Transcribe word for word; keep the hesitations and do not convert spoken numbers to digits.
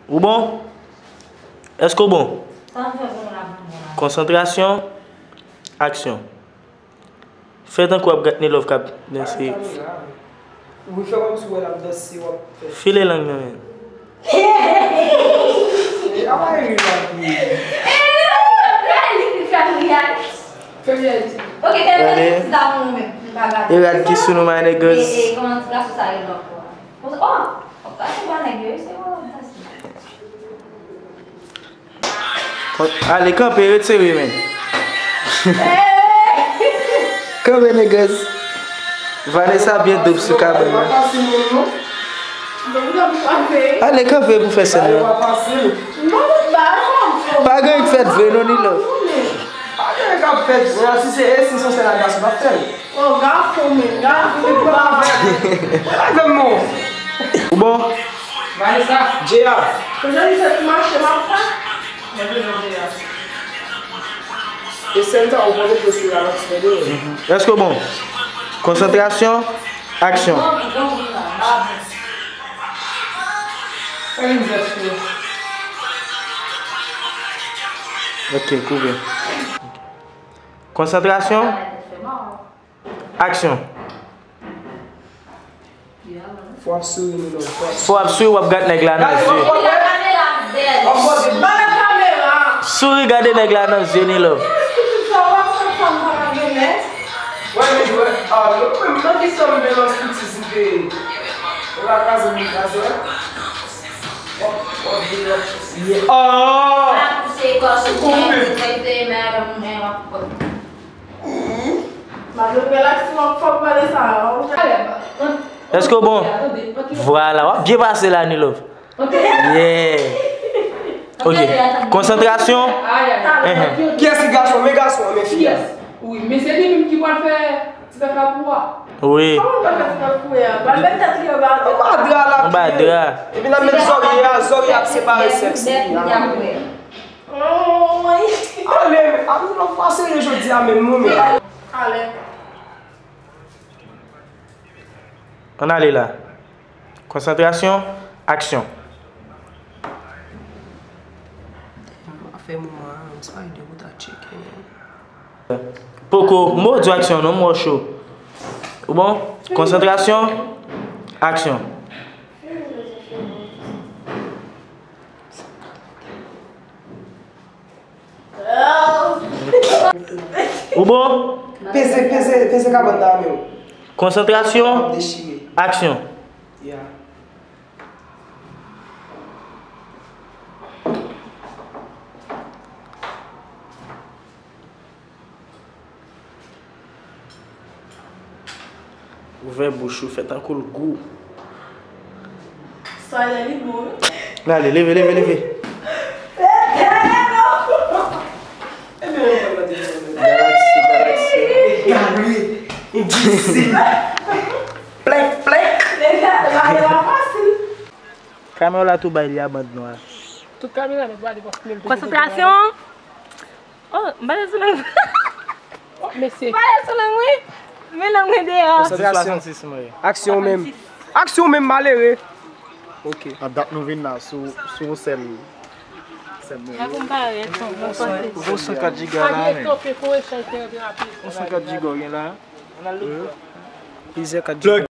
Ou bon? Èske w bon? Sa m fè pou nou la pou nou la? Konsantrasyon, aksyon. Fè tankou w ap gad Nilove k ap danse. Ou fè kòmsi w wè l ap danse, w ap fè. File lang nan men. E, apa e ri la tou? E, li fè m ri a. Fè m ri a. Ok, fè m ri a. Gade. Ti damou menm. E rad ki sou nou, my niggas. E, e, kòman ti gason sa rele ankò? Oh, oh, sa se bwa nèg yo, se bwa nèg yo. Ale, kanpe, retire men. Kanpe, niggas. Vanessa byen dope sou kabann nan. Ale, kanpe pou fè sèn nan. Pa gen k fèt vre, non, Nilove. Pa gen k ap fèt vre, si se, si se yon sèn a gason, pa fè l. Oh, gason, men, gason. Mwen avè m, non. Ou bon? Vanessa. J A. Pou jan misye ti mache, m ap fè. Mwen bezwen J A. E sèn sa, ou konn mete sou ralanti, tande. Èske w bon? Konsantrasyon, aksyon. Fè yon jès, frè. Ok, koupe. Konsantrasyon. Aksyon. Fò w ap souri, Nilove, fò w ap souri. Fò w ap souri, w ap gad nèg la nan zye. Souri, gade nèg la nan zye, Nilove. Oh! Èske w bon? Vwala, w ap byen pase la, Nilove. Yeah. Ok. Konsantrasyon. Kiyès ki gason? Men gason an, men fi a. Wi, men se li menm ki pral fè ti kaka pou a. Wi. Kòman w pral fè ti kaka pou a? Pral met tèt li anba dra. Anba dra. Epi n ap met zòrye a, zòrye ap separe sèks li a. Ale, ale, nou pa serye jodi a menm, non, men. Ale. Ann ale la. Konsantrasyon, aksyon. Afè moman an, se pa yon dewout a tcheke, men. Poko, m poko di w aksyon non, m wè w cho. Ou bon? Konsantrasyon, aksyon. Ou bon? Peze, peze, peze kabann nan men w. Konsantrasyon, aksyon. Yeah. Ouvè bouch ou, fè tankou l gou. Sa lè li bon, wi. Ale, leve, leve, leve. Galaksi, galaksi. Gade, enbisil. Plenk, plenk. Kamera tou bay li a band nwa. Tout kamera nou gade paske menm. Konsantrasyon. Oh, m pale sou lang. Mesye. M pale sou lang, wi. Men lang mwen deyò. Konsantrasyon. Aksyon menm. Aksyon menm, malere. Ok. An dat nou vin la sou, sou yon sèl, sèl nou. Gwo san kat jiga la, men. Gwo san kat jiga w gen la. Plizyè kat jiga.